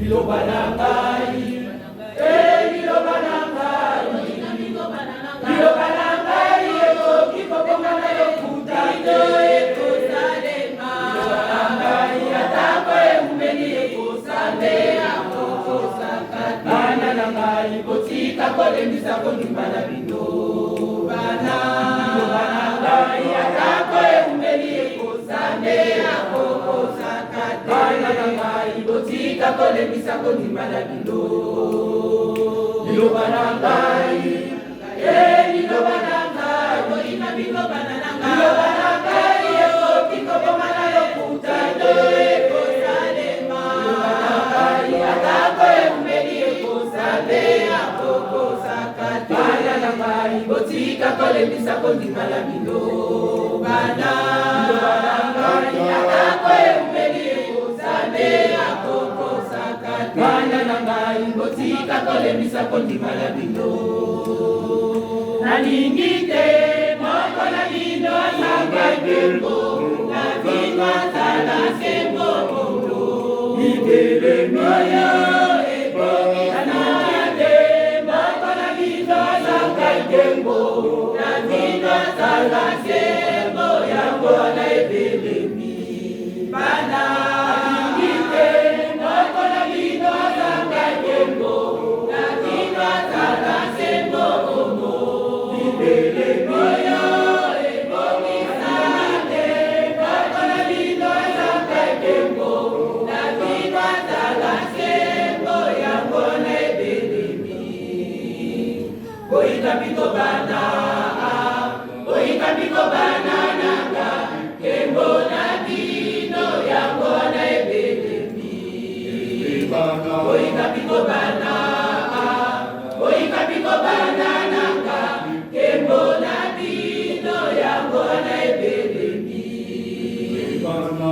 Liloba na ngai, eh, liloba na ngai, liloba na ngai ekoki kobonga na lokuta te. Liloba na ngai atako eumeli ekosalema. Bana na ngai botika kolembisa kondima na bino. Bana, liloba na ngai atako eumeli ekosalema. Bana na ngai botika kolembisa kondima na bino. Liloba na ngai, eh, liloba na ngai, liloba na ngai ekoki koboma na lokuta te. Liloba na ngai atako eumeli ekosalema. Bana na ngai botika kolembisa kondima na bino. Bana, liloba na ngai atako eumeli ekosalema. Bana na ngai botika kolembisa kondima na bino. Nalingi te moko na bino azanga nkembo, na bino azala sembo. Libelemi oyo ebongisa te moko na bino azanga nkembo, na bino azala sembo, yango wana ebelemi. Bana, nalingi te moko na bino azanga nkembo, na bino azala sembo. Libelemi oyo ebongisa te moko na bino azanga nkembo, na bino azala sembo, yango wana ebelemi. Boyika biko bana, boyika biko bana nanga, nkembo na bino yango wana ebelemi. Boyika biko bana, boyika biko bana nanga, nkembo na bino yango wana ebelemi.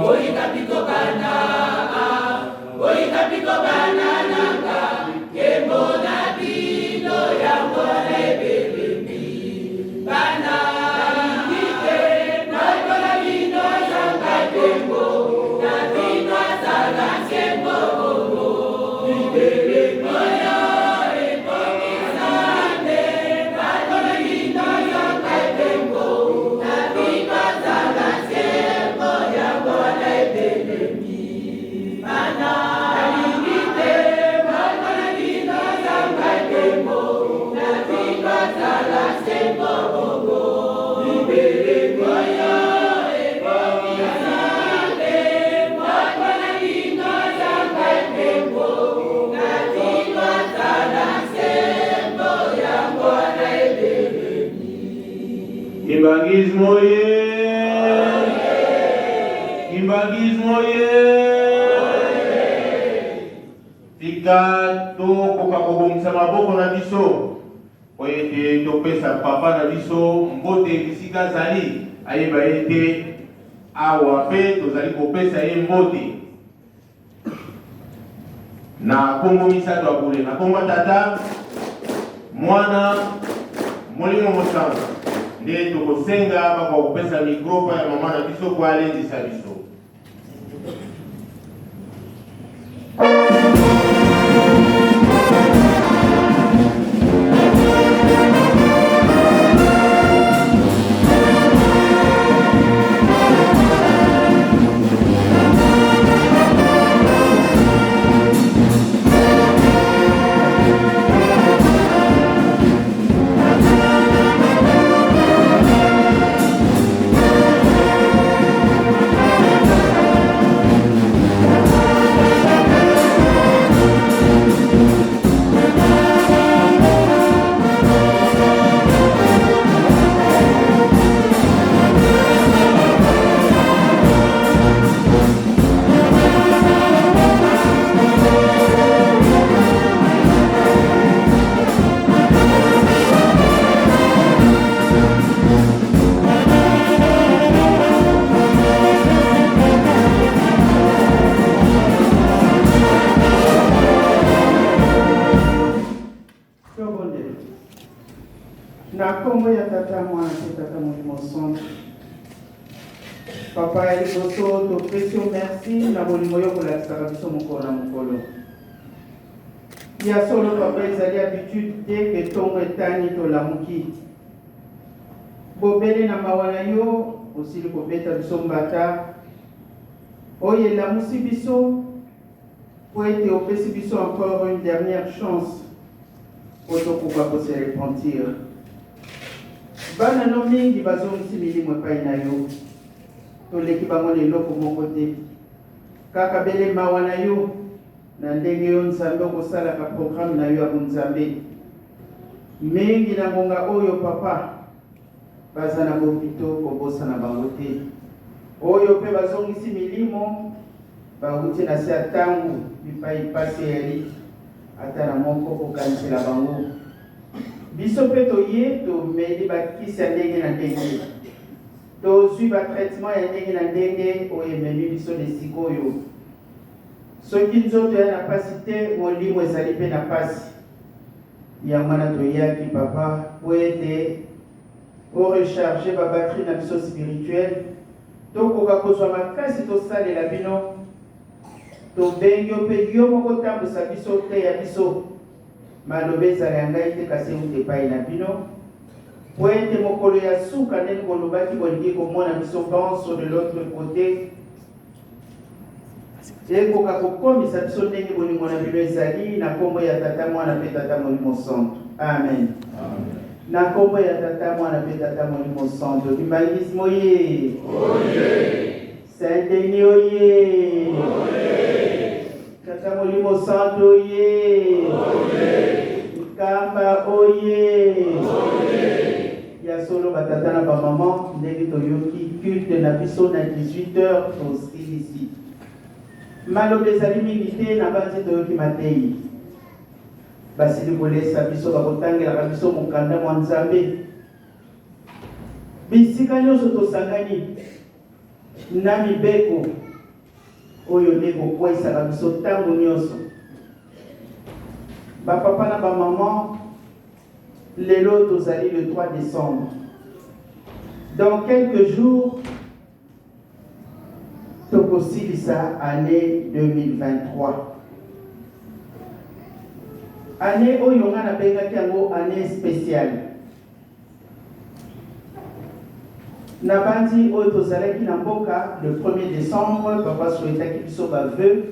Boyika biko bana, boyika biko bana nanga, nkembo na bino yango wana ebelemi. Bana, nalingi te moko na bino azanga nkembo, na bino azala sembo. Libelemi oyo ebongisa te moko na bino azanga nkembo, na bino azala sembo, yango wana ebelemi. Bana, nalingi te moko na bino azanga nkembo, na bino azala sembo. Libelemi oyo ebongisa te moko na bino azanga nkembo, na bino azala sembo, yango wana ebelemi. Kimbanguisme oye! Kimbanguisme oye! Tika tokoka kobongisa maboko na biso po ete topesa papa na biso mbote bisika azali, ayeba ete awa mpe tozali kopesa ye mbote na kombo misato ya bule, na kombo ya Tata, Mwana, Molimo Mosantu. Nde tokosenga bakoka kopesa micro pa ya mama na biso po alendisa biso. Tobondela. Na nkombo ya Tata, Mwana mpe Tata Molimo Santu. Papa ya liboso, topesi yo merci na bolingo yo kolakisaka biso mokolo na mokolo. Ya solo papa, ezali habitude te ke ntongo etani tolamuki. Bobele na mawa na yo osili kobeta biso mbata oyo elamusi biso mpo ete opesi biso encore une dernière chance mpo tokoka ko se repentir. Bana no mingi bazongisi milimo epai na yo, toleki bango na eloko moko te, kaka bele mawa na yo na ndenge yo Nzambe okosalaka programme na yo ya bonzambe. Mingi na ngonga oyo papa baza na bopito, kobosana bango te. Oyo mpe bazongisi milimo bawuti na se ya tango bipai mpasi eyali ata na moko kokanisela bango. Biso mpe toye tomeli bakisi ya ndenge na ndenge, tozwi ba traitement ya ndenge na ndenge oyo ememi biso na esika oyo. Soki nzoto ya na pasi te, molimo ezali mpe na pasi. Yango wana toyaki papa mpo ete o recharger ba batterie na biso spirituelle, tokoka kozwa makasi tosalela bino. Tobengi yo mpe yo moko tambwisa biso, teya biso. Maloba ezala ya ngai te, kasi euta epai na bino, mpo ete mokolo ya suka, ndenge bolobaki, bolingi komona biso banso de l'autre cote, ekoka kokomisa biso ndenge bolingo na bino ezali, na nkombo ya Tata, Mwana mpe Tata Molimo Santu. Amen. Na nkombo ya Tata, Mwana mpe Tata Molimo Santu. Kimbanguisme oye! Saint Denis oye! Tata Molimo Santu oye! Nkamba oye! Ya solo batata na bamama, ndenge toyoki culte na biso na 18 heures tosilisi. Maloba ezali mingi te, na banzi toyoki mateyi. Basili kolesa biso, bakotangelaka biso mokanda mwa Nzambe. Bisika nyonso tosangani na mibeko oyo nde kokweisaka biso ntango nyonso. Bapapa na bamama, lelo tozali le 3 décembre. Dans quelques jours, tokosilisa année 2023. Année oyo nga nabengaki yango année spéciale. Nabandi oyo tozalaki na mboka le 1er décembre, papa souhaitaki biso ba vœux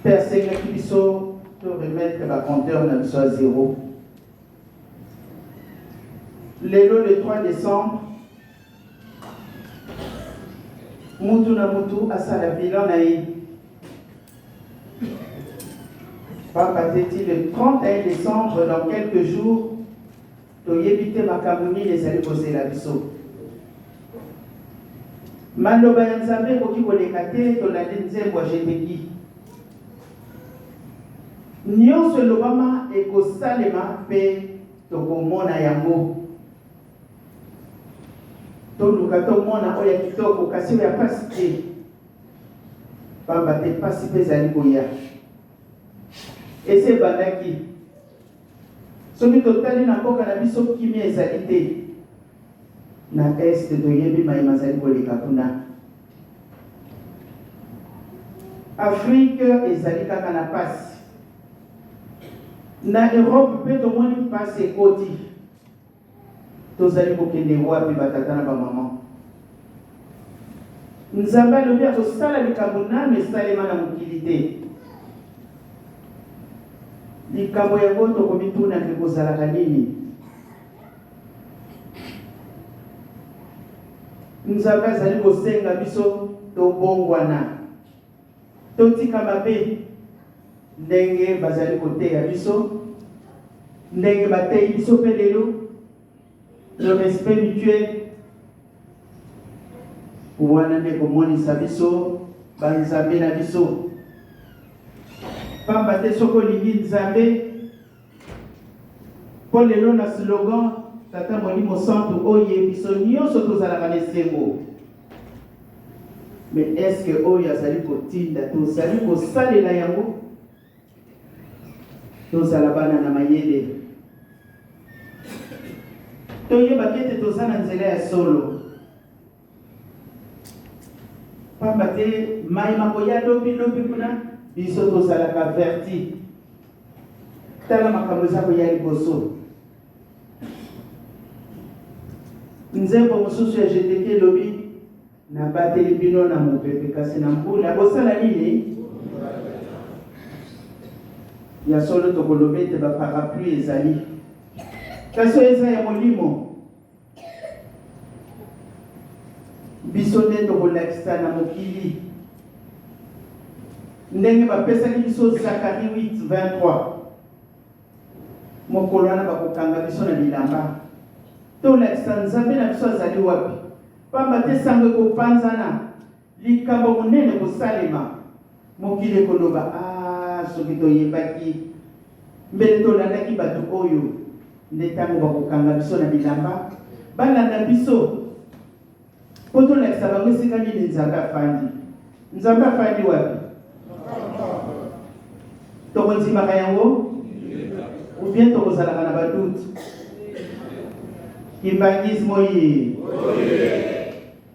mpe asengaki biso to remettre ba compteur na biso à zéro. Lelo le 3 décembre, mutu na mutu asala bilan na ye, pamba te ti le 31 décembre, dans quelques jours, toyebi te makambo nini ezali kozela biso. Maloba ya Nzambe ekoki koleka te. Tolandi nzembo ya Jeteki, nyonso elobama ekosalema mpe tokomona yango. Toluka tomona oyo ya kitoko, kasi oyo ya pasi te, pamba te pasi mpe ezali koya, esi ebandaki. Soki totali na mboka na biso, kimia ezali te. Na Est toyebi maye mazali koleka kuna. Afrique ezali kaka na pasi. Na Europe mpe tomoni pasi ekoti. Tozali kokende wapi, batata na bamama? Nzambe alobi akosala likambo nano esalema na mokili te. Likambo yango tokomitunaka ekozalaka nini? Nzambe azali kosenga biso tobongwana, totika mabe ndenge bazali koteya biso, ndenge bateyi biso mpe lelo, le respect mutuel wana nde komonisa biso banzambe na biso, pamba te soki olingi Nzambe, mpo lelo na slogan Tata Molimo Santu oye, biso nyonso tozalaka na esengo. Mais est-ce que oyo azali kotinda tozali kosalela yango? Tozala bana na mayele, toyebaki ete toza na nzela ya solo, pamba te mai makoya lobi lobi kuna. Biso tozalaka averti. Tala makambo eza koya liboso. Nzembo mosusu ya GTK elobi nabateli bino na mopepe kasi na mbula bosala nini? Ya solo tokoloba ete ba parapluie ezali, kasi oyo eza ya molimo. Biso nde tokolakisa na mokili ndenge bapesaki biso Zakari 8 23 mokolo wana bakokanga biso na bilamba, tolakisa Nzambe na biso azali wapi, pamba te sango ekopanzana, likambo monene ekosalema, mokili ekoloba ah, soki toyebaki mbele tolandaki bato oyo. Nde ntango bakokanga biso na bilamba, balanda biso mpo tolakisa bango esika nini Nzambe afandi. Nzambe afandi wapi? Tokondimaka yango ou bien tokozalaka na badoute? Kimbanguisme oye!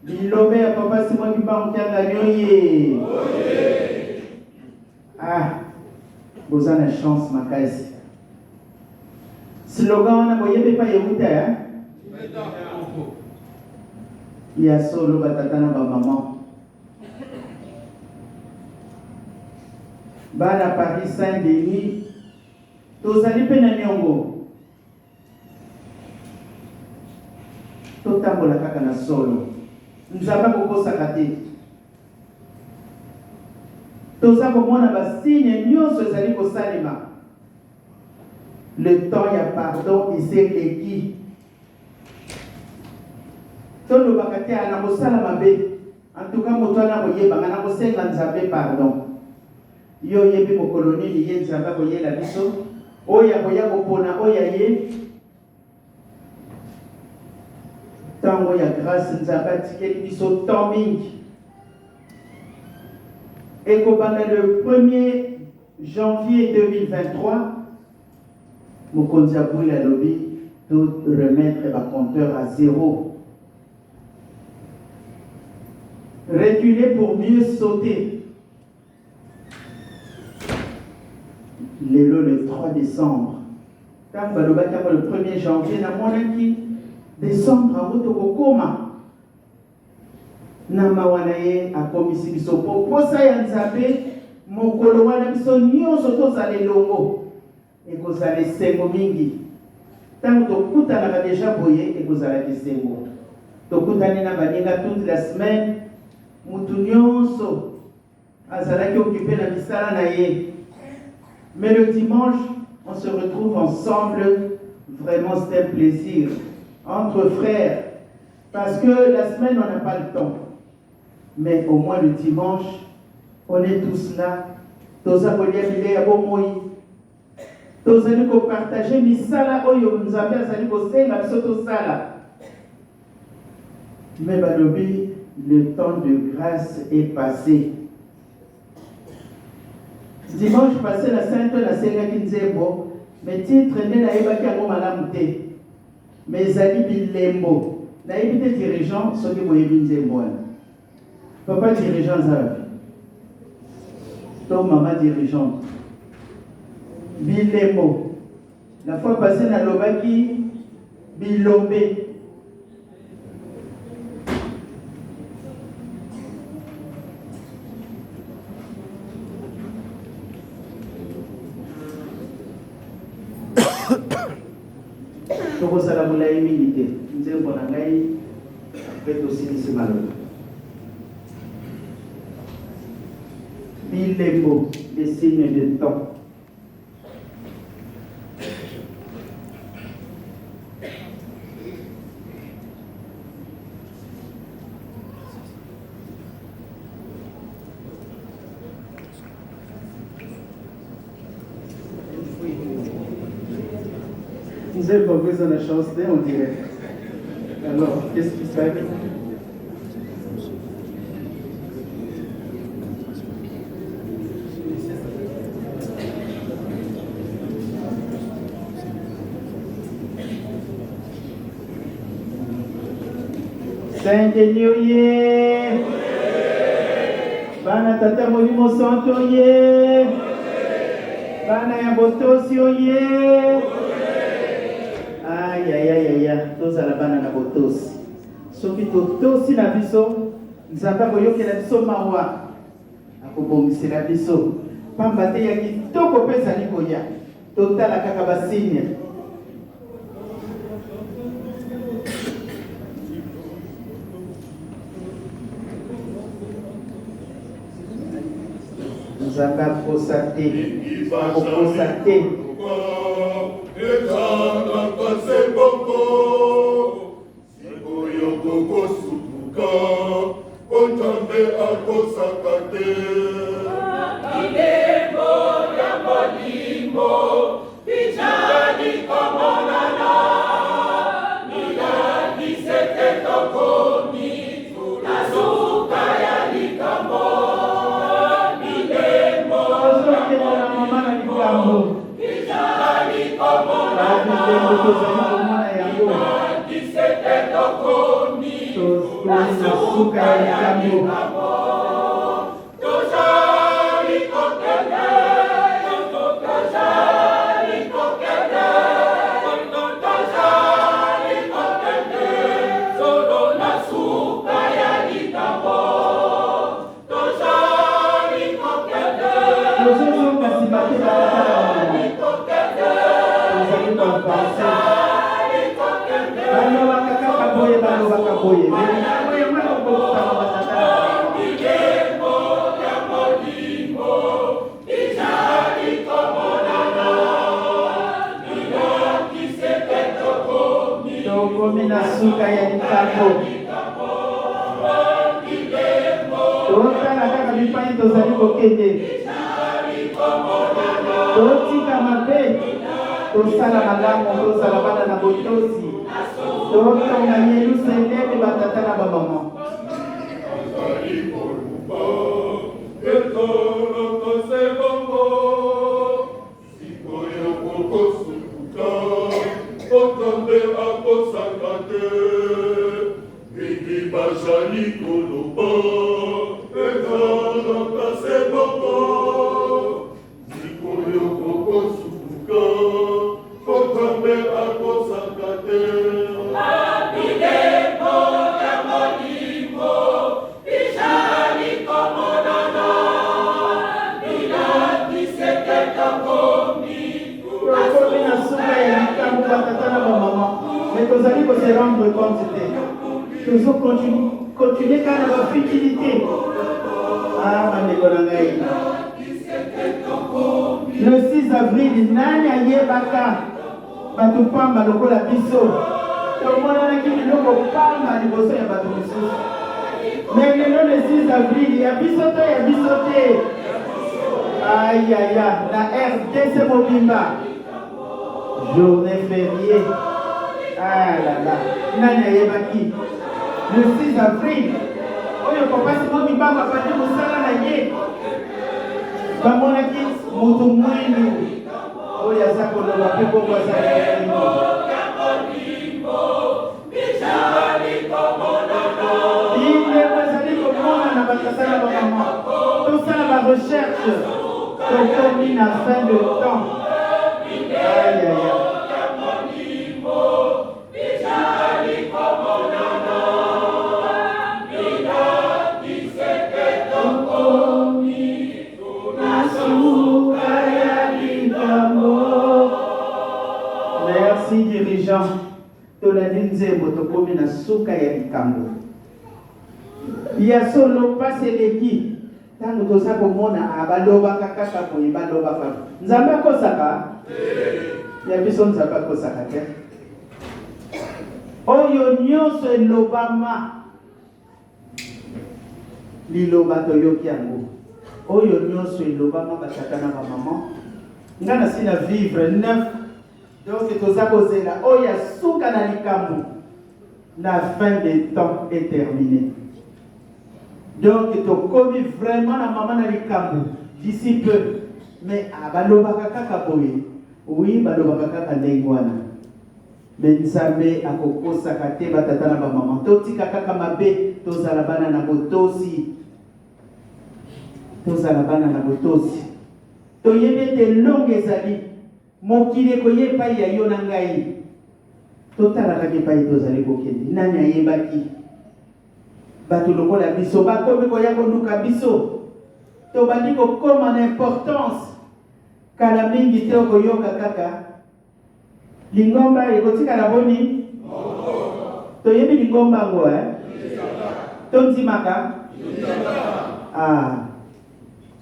Bilombe ya Papa Simon Kimbangu Kiangani oye! Ah, boza na chance makasi. Slogan wana boyebi epai euta ya? Ya solo batata na bamama. Bana Paris Saint-Denis tozali mpe na niongo. Totambola kaka na solo. Nzambe akokosaka te. Toza komona ba signe nyonso ezali kosalema. Le temps ya pardon esi eleki. Tolobaka te ah, nakosala mabe. En tout cas moto wana akoyeba nga, nakosenga Nzambe pardon. Yo oyebi mokolo nini ye Nzambe akoyela biso, oyo akoya kopona oyo ya ye. Ntango ya grâce Nzambe atikeli biso temps mingi. Ekobanda le 1er janvier 2023, mokonzi ya bwile alobi to remettre ba compteur à zéro. Reculer pour mieux sauter. Lelo le 3 décembre, ntango balobaki yango le 1er janvier, namonaki décembre yango tokokoma na mawa na ye akomisi biso mpo mposa ya Nzambe mokolo wana biso nyonso tozala elongo. Ekozala esengo mingi tango tokutanaka dejà boye ekozala esengo tokutani na baninga toute la semaine mutu nionso azalaki occupe na misala na ye mais le dimanche on se retrouve ensemble vraiment c'est un plaisir entre frères parce que la semaine on n'a pas le temps mais au moins le dimanche on est tous là toza kolia bilei ya bomoi tozali kopartage misala oyo Nzambe azali kosenga biso tosala. Mais balobi le temps de grâce est passé. Dimanche passé na Saint nasengaki nzembo mais titre nde nayebaki yango malamu te. Mais ezali bilembo. Nayebi te dirigeant soki boyebi nzembo wana. Papa dirigeant aza wapi? To mama dirigeante. Bilembo. La fois passée nalobaki bilombe. Tokozala molai mingi te. Nzembo na ngai mpe tosilisi maloba. Bilembo, des signes de temps. Nzembo yango eza na chance te on dirait. Alors, qu'est-ce qui se passe? Saint Denis oye! Bana Tata Molimo Santo ye. Bana ya botosi oye. Ayayayaya, tozala bana na botosi. Soki totosi na biso, Nzambe akoyokela biso mawa, akobongisela biso, pamba te ya kitoko mpe ezali koya. Totala kaka ba signe. Nzambe akosa te, akokosa te. Sikoyo tokosutuka, mpo Nzambe akosaka te. Bilembo ya molimo bizali komonana, milakisi ete tokomi na suka ya likambo. Bilembo ya Tozokende na mama na likambo. bizali komonana, Bilembo tozali komona yango. milakisi ete tokomi Tokomi na na suka suka ya ya likambo. likambo. Tozali kokende, tozali kokende, tozali kokende, solo na suka ya likambo. Tozali kokende, Tozozonga nsima te, batata na bamama. kokende, Tozali koavancer. tozali kokende. Balobaka kaka boye, balobaka boye. Mais likambo yango ekokokisama, batata na bamama. Bilembo ya molimo bizali komonana, milakisi ete tokomi Tokomi na suka ya likambo. Bilembo Totala kaka bipai tozali kokende. Totika mabe, tosala malamu, tozala bana na botosi. Totonga Yelusalemi, batata na bamama. Azali koluba ezalaka se bongo. Sikoyo kokosutuka, mpo Nzambe akosaka te. Mingi bazali koloba ezalaka se bongo. Sikoyo kokosutuka, mpo Nzambe akosaka te. Bilembo ya molimo bizali komonana, milakisi ete tokomi Tokomi na suka ya likambo, batata na bamama, mais tozali kose rendre compte te. Tozocontinuer kaka na bafutilité. Ah, bandeko na ngai, le 6 avril, nani ayebaka? Bato pamba lokola biso tomonanaki biloko pamba liboso ya bato mosusu. Mais lelo le 6 avril, ya biso to ya biso te? Ayaya, na RDC mobimba journée fériée. Ah là là, nani ayebaki le 6 avril oyo papa Simon Kimbangu abandi mosala na ye, bamonaki moto mwindu oyo aza koloba mpe bongo aza molimo? Bizali komonana. Bilembo ezali komonana, batata na bamama. Tosala barecherche, tokomi na fin de temps. Ayaya. Bizali komonana, milakisi ete tokomi na suka ya likambo. Merci dirigeant. Tolandi nzembo, tokomi na suka ya likambo. Ya solo, mpasi eleki ntango toza komona. A balobaka kaka boye, balobaka. Nzambe akosaka? Ya biso Nzambe akosaka te. Oyo nyonso elobama, liloba toyoki yango. Oyo nyonso elobama, batata na bamama, nga nasi na vivre neuf. Donc toza kozela oyo ya suka na likambo. La fin des temps est terminée. Donc tokomi vraiment na mama na likambo d'ici peu. Mais ah, balobaka kaka boye. Oui, balobaka kaka ndenge wana, mais Nzambe akokosaka te. Batata na bamama, totika kaka mabe, tozala bana na botosi. Tozala bana na botosi. Toyebi ete elonga ezali. Mokili ekoya epai ya yo na ngai. Totala kaka epai tozali kokende. Nani ayebaki? Bato lokola biso bakomi koya koluka biso. Tobandi kokoma na importance. Kala mingi te okoyoka kaka lingomba ekotikala boni? Toyebi lingomba yango eh? Tondimaka? Ah,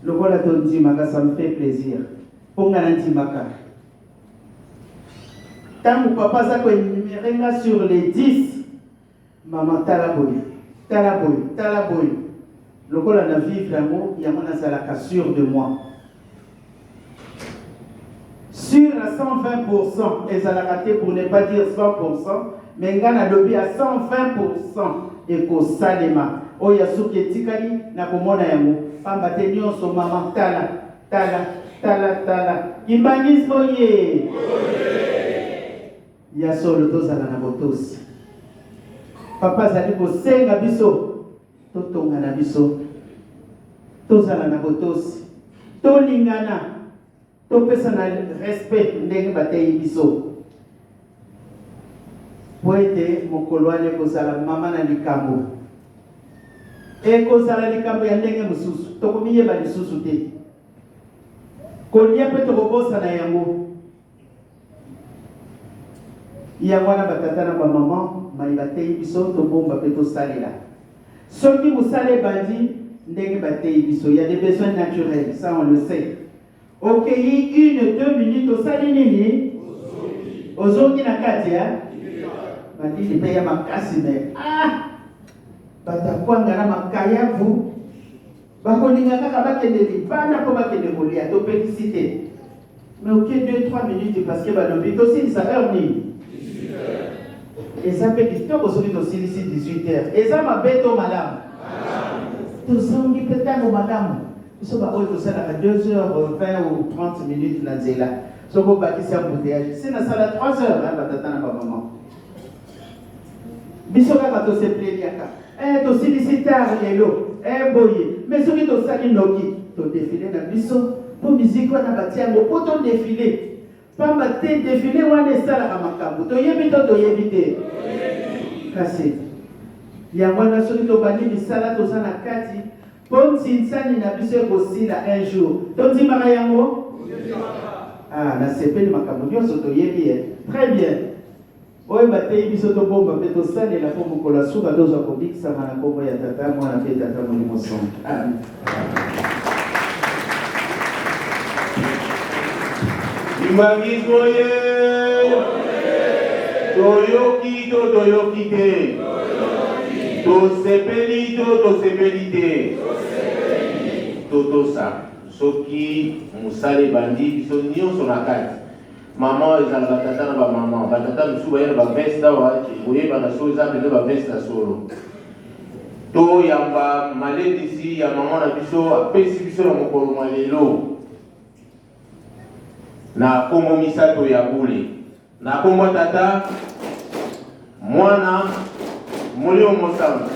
lokola tondimaka, ça me fait plaisir. Mpo nga nandimaka. Ntango papa aza ko enumerer nga sur les 10, mama tala boye, tala boye, tala boye. Lokola na vivre yango, yango nazalaka sûr de moi. Sûr à 120%, ezalaka te pour ne pas dire 100%, mais nga nalobi à 120% ekosalema. Oyo ya suki etikali nakomona yango, pamba te nyonso mama tala, tala, tala, tala. Kimbanguisme oye! Ya solo tozala na botosi. Papa azali kosenga biso totonga na biso, tozala na botosi, tolingana, topesana respect ndenge bateyi biso, mpo ete mokolo wana ekozala mama na likambo, ekozala likambo ya ndenge mosusu, tokomiyeba lisusu te, kolia mpe tokobosana yango. Yango wana batata na bamama mai bateyi biso tobomba mpe tosalela. Soki mosala ebandi ndenge bateyi biso, ya des besoins naturels, ça on le sait. Okei une deux minutes osali nini? Ozongi na kati ya malili mpe ya makasi me ah bato ya kwanga na makayabu bakolinga kaka bakende libanda mpo bakende kolia, topekisi te. Mais oke 2 3 minutes parce que balobi tosilisa heure nini? Eza mpe kitoko soki tosilisi 18 heures. Eza mabe to malamu? Tozongi mpe ntango malamu. Biso baoyo tosalaka 2 heures 20 ou 30 minutes na nzela, soki obakisi embouteillage si nasala 3 heures hein, batata na bamama biso kaka tosepleliaka eh, tosilisi tard lelo eh, boye mais soki tosali noki todefile na biso mpo miziki wana batia yango mpo todefile, pamba te defile wana esalaka makambo toyebi to toyebi te. Kasi yango wana soki tobandi misala toza na kati mpo nsinsani na biso ekosila un jour. Tondimaka yango. Ah, nasepeli makambo nyonso toyebi ye très bien. Oyo bateyi biso tobomba mpe tosalela mpo mokolo ya suka tozwa kobikisama na nkombo ya Tata, Mwana mpe Tata Molimo Santu. Amen. Kimbanguisme oye! Toyoki to toyoki te? Tosepeli to tosepeli te? Totosa soki mosala ebandi biso nyonso na kati. Maman ezala ba tata na ba maman, ba tata misusu baye na ba veste awa ekoyebana soki eza mpenza ba veste ya solo. Toyamba malendisi ya maman na biso apesi biso na mokolo mwa lelo na kombo misato ya bule, na kombo ya Tata, Mwana, Molimo Mosantu.